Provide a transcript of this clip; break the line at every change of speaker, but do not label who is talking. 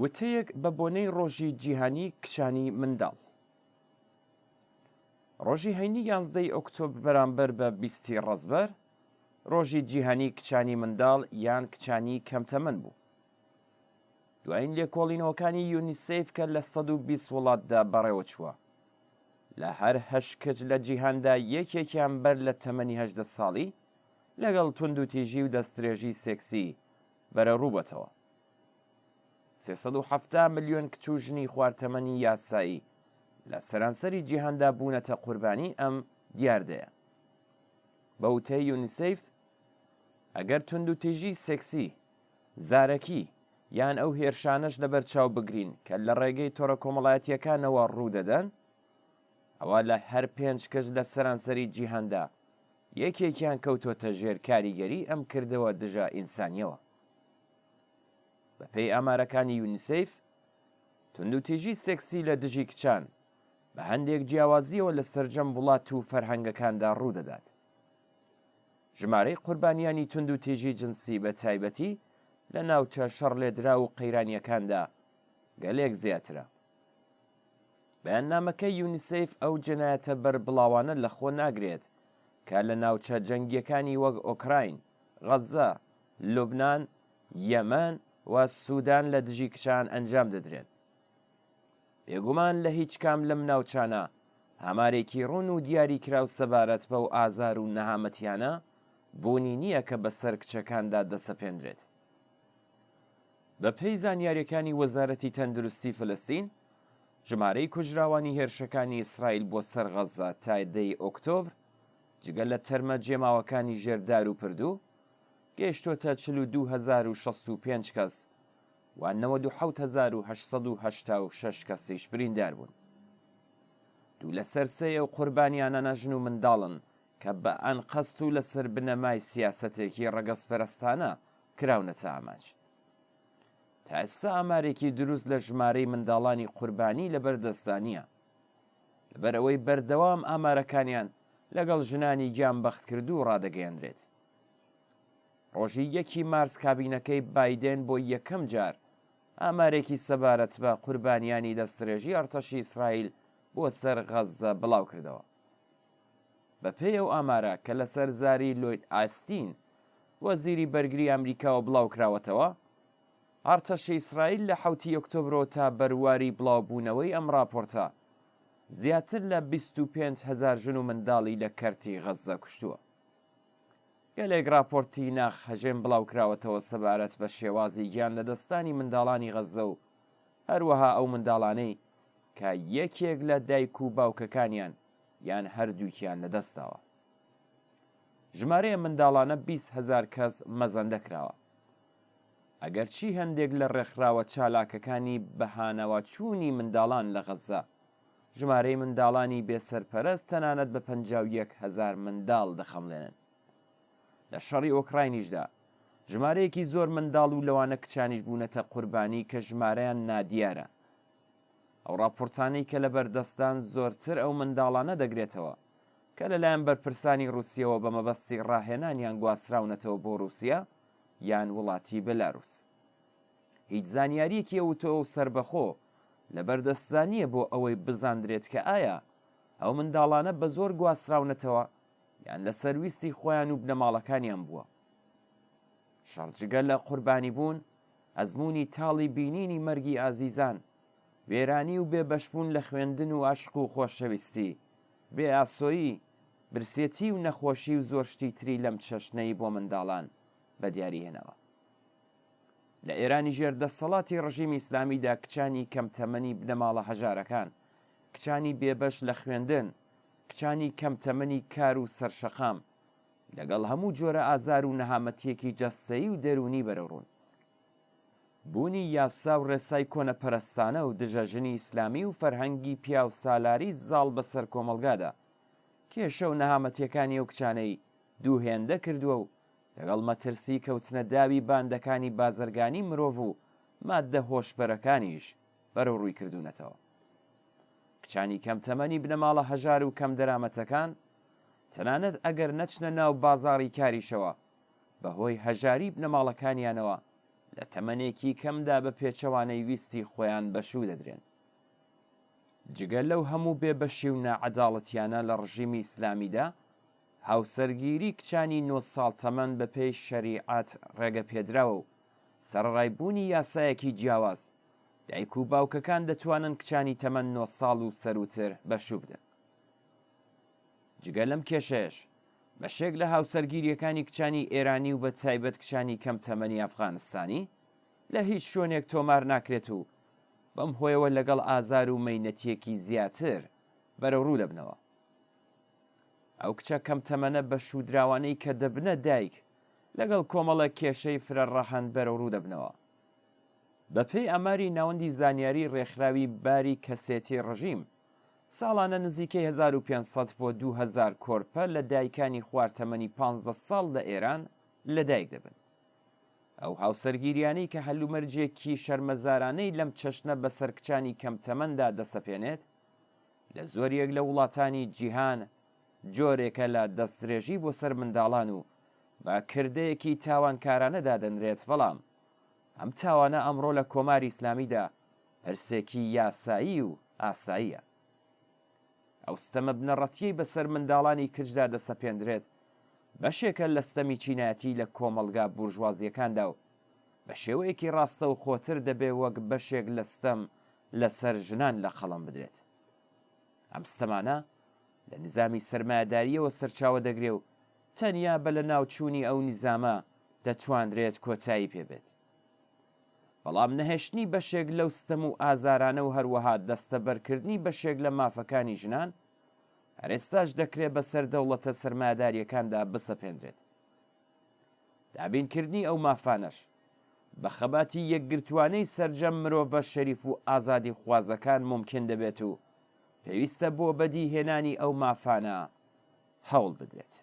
وتەیەک بە بۆنەی ڕۆژی جیهانی کچانی منداڵ. ڕۆژی هەینی یانزدەی ئۆکتۆبر بەرامبەر بە بیستی ڕەزبەر، ڕۆژی جیهانی کچانی منداڵ یان کچانی کەمتەمەن بوو. دوایین لێکۆڵینەوەکانی یونیسێف کە لە 120 وڵاتدا بەڕێوەچووە، لە هەر هەشت کچ لە جیهاندا یەکێکیان بەر لە تەمەنی 18 ساڵی لەگەڵ توندوتیژی و دەستدرێژی سێکسی بەرەوڕوو بۆتەوە. 370 ملیۆن کچ و ژنی خوار تەمەنی یاسایی لە سەرانسەری جیهاندا بوونەتە قوربانی ئەم دیاردەیە. بە وتەی یونیسێف، ئەگەر توندوتیژی سێکسی، زارەکی، یان ئەو هێرشانەش لەبەرچاو بگرین کە لە ڕێگەی تۆڕە کۆمەڵایەتییەکانەوە ڕوودەدەن، ئەوا لە هەر پێنج کچ لە سەرانسەری جیهاندا یەکێکیان کەوتۆتە ژێر کاریگەری ئەم کردەوە دژە ئینسانییەوە. بەپێی ئامارەکانی یونیسێف، توندوتیژی سێکسی لە دژی کچان بە هەندێک جیاوازییەوە لە سەرجەم وڵات و فەرهەنگەکاندا ڕوودەدات. ژمارەی قوربانیانی توندوتیژی جنسی بە تایبەتی لە ناوچە شەڕلێدراو و قەیرانییەکاندا گەلێک زیاترە. بەیاننامەکەی یونیسێف ئەو جەنایەتە بەربڵاوانە لەخۆ ناگرێت کە لە ناوچە جەنگییەکانی وەک ئۆکراین، غەززە، لوبنان، یەمەن و سودان لە دژی کچان ئەنجام دەدرێن. بێگومان لە هیچ کام لەم ناوچانە ئامارێکی ڕوون و دیاریکراو سەبارەت بەو ئازار و نەهامەتیانە بوونی نییە کە بەسەر کچەکاندا دەسەپێنرێت. بەپێی زانیارییەکانی وەزارەتی تەندروستی فلستین، ژمارەی کوژراوانی هێرشەکانی ئیسرائیل بۆ سەر غەززە تا دە ی ئۆکتۆبر، جگە لە تەرمە جێماوەکانی ژێر دار و پردوو، گەیشتۆتە 42 هەزار کەس و 97 هەزار کەسیش بریندار بوون. دوو لەسەر سێی ئەو قوربانیانانە ژن و منداڵن کە بە ئەنقەست و لەسەر بنەمای سیاسەتێکی ڕەگەزپەرستانە کراونەتە ئامانج. تا ئێستا ئامارێکی دروست لە ژمارەی منداڵانی قوربانی لەبەردەستدا نییە. لەبەرئەوەی بەردەوام ئامارەکانیان لەگەڵ ژنانی گیانبەختکردوو ڕادەگەیەنرێت. ڕۆژی یەکی مارس کابینەکەی بایدێن بۆ یەکەم جار ئامارێکی سەبارەت بە قوربانیانی دەستدرێژی ئەڕتەشی ئیسرائیل بۆ سەر غەززە بڵاوکردەوە. بەپێی ئەو ئامارە کە لەسەر زاری لۆید ئاستین، وەزیری بەرگری ئەمریکاوە بڵاوکراوەتەوە، ئەڕتەشی ئیسرائیل لە حەوتی ئۆکتۆبرەوە تا بەرواری بڵاوبوونەوەی ئەم ڕاپۆرتە زیاتر لە 25 هەزار ژن و منداڵی لە کەرتی غەززە کوشتووە. گەلێک ڕاپۆرتی ناخ هەژێن بڵاوکراوەتەوە سەبارەت بە شێوازی گیان لەدەستدانی منداڵانی غەززە و هەروەها ئەو منداڵانەی کە یەکێک لە دایک و باوکەکانیان یان هەردووکیان لەدەستداوە. ژمارەی ئەم منداڵانە 20 هەزار کەس مەزەندە کراوە. ئەگەرچی هەندێک لە ڕێکخراوە چالاکەکانی بەهانەوەچوونی منداڵان لە غەززە، ژمارەی منداڵانی بێسەرپەرست تەنانەت بە 51 هەزار منداڵ دەخەمڵێنن. لە شەڕی ئۆکراینیشدا، ژمارەیەکی زۆر منداڵ و لەوانە کچانیش بوونەتە قوربانی کە ژمارەیان نادیارە. ئەو ڕاپۆرتانەی کە لەبەردەستدان زۆرتر ئەو منداڵانە دەگرێتەوە کە لەلایەن بەرپرسانی ڕووسیەوە بە مەبەستی ڕاهێنانیان گواستراونەتەوە بۆ ڕووسیا یان وڵاتی بێلاروس. هیچ زانیارییەکی ئەوتۆ و سەربەخۆ لەبەردەستدا نییە بۆ ئەوەی بزاندرێت کە ئایا ئەو منداڵانە بە زۆر گواستراونەتەوە یان لەسەر ویستی خۆیان و بنەماڵەکانیان بووە. شەڕ جگە لە قوربانیبوون، ئەزموونی تاڵی بینینی مەرگی ئازیزان، وێرانی و بێبەشبوون لە خوێندن و عەشق و خۆشەویستی، بێ ئاسۆیی، برسێتی و نەخۆشی و زۆر شتی تری لەم چەشنەی بۆ منداڵان بەدیاری هێناوە. لە ئێرانی ژێر دەسەڵاتی ڕژیمی ئیسلامیدا کچانی کەم تەمەنی بنەماڵە هەژارەکان، کچانی بێبەش لە خوێندن، کچانی کەم تەمەنی کار و سەرشەقام، لەگەڵ هەموو جۆرە ئازار و نەهامەتییەکی جەستەیی و دەروونی بەرەوڕوون. بوونی یاسا و ڕێسای کۆنەپەرستانە و دژە ژنی ئیسلامی و فەرهەنگی پیاوسالاری زاڵ بەسەر کۆمەڵگادا، کێشە و نەهامەتییەکانی ئەو کچانەی دوو هێندە کردووە و لەگەڵ مەترسی کەوتنە داوی باندەکانی بازرگانی مرۆڤ و ماددە هۆشبەرەکانیش بەرەوڕووی کردوونەتەوە. کچانی کەم تەمەنی بنەماڵە هەژار و کەم دەرامەتەکان، تەنانەت ئەگەر نەچنە ناو بازاڕی کاریشەوە، بەهۆی هەژاری بنەماڵەکانیانەوە. لە تەمەنێکی کەمدا بە پێچەوانەی ویستی خۆیان بەشوو دەدرێن. جگە لەو هەموو بێبەشی و ناعەداڵەتیانە لە ڕژیمی ئیسلامیدا، هاوسەرگیری کچانی نۆ ساڵ تەمەن بەپێی شەریعەت ڕێگەپێدراوە و سەرەڕای بوونی یاسایەکی جیاواز، دایک و باوکەکان دەتوانن کچانی تەمەن نۆ ساڵ و سەرووتر بەشوو بدەن. جگە لەم کێشەیەش، بەشێک لە هاوسەرگیرییەکانی کچانی ئێرانی و بە تایبەت کچانی کەم تەمەنی ئەفغانستانی لە هیچ شوێنێک تۆمار ناکرێت و بەم هۆیەوە لەگەڵ ئازار و مەینەتییەکی زیاتر بەرەوڕوو دەبنەوە. ئەو کچە کەم تەمەنە بەشوودراوانەی کە دەبنە دایک لەگەڵ کۆمەڵێک کێشەی فرە ڕەهەند بەرەوڕوو دەبنەوە. بەپێی ئاماری ناوەندی زانیاری ڕێکخراوی باری کەسێتی ڕژیم، ساڵانە نزیکەی 1500 بۆ 2000 کۆرپە لە دایکانی خوار تەمەنی 15 ساڵ لە ئێران لەدایک دەبن. ئەو هاوسەرگیریانەی کە هەلومەرجێکی شەرمەزارانەی لەم چەشنە بەسەر کچانی کەم تەمەندا دەسەپێنێت، لە زۆریەک لە وڵاتانی جیهان جۆرێکە لە دەستدرێژی بۆ سەر منداڵان و بە کردەیەکی تاوانکارانە دادەنرێت، بەڵام ئەم تاوانە ئەمڕۆ لە کۆماری ئیسلامیدا پرسێکی یاسایی و ئاساییە. ئەو ستەمە بنەڕەتییەی بەسەر منداڵانی کچدا دەسەپێندرێت، بەشێکە لە ستەمی چینایەتی لە کۆمەڵگا بورژوازییەکاندا و بە شێوەیەکی ڕاستەوخۆتر دەبێ وەک بەشێک لە ستەم لەسەر ژنان لە قەڵەم بدرێت. ئەم ستەمانە لە نیزامی سەرمایەدارییەوە سەرچاوە دەگرێ و تەنیا بە لەناوچوونی ئەو نیزامە دەتوانرێت کۆتایی پێ بێت. بەڵام نەهێشتنی بەشێک لەو ستەم و ئازارانە و هەروەها دەستەبەرکردنی بەشێک لە مافەکانی ژنان، هەر ئێستاش دەکرێ بەسەر دەوڵەتە سەرمایەدارییەکاندا بسەپێنرێت. دابینکردنی ئەو مافانەش، بە خەباتی یەکگرتووانەی سەرجەم مرۆڤە شەریف و ئازادیخوازەکان مومکین دەبێت و پێویستە بۆ بەدی هێنانی ئەو مافانە هەوڵ بدرێت.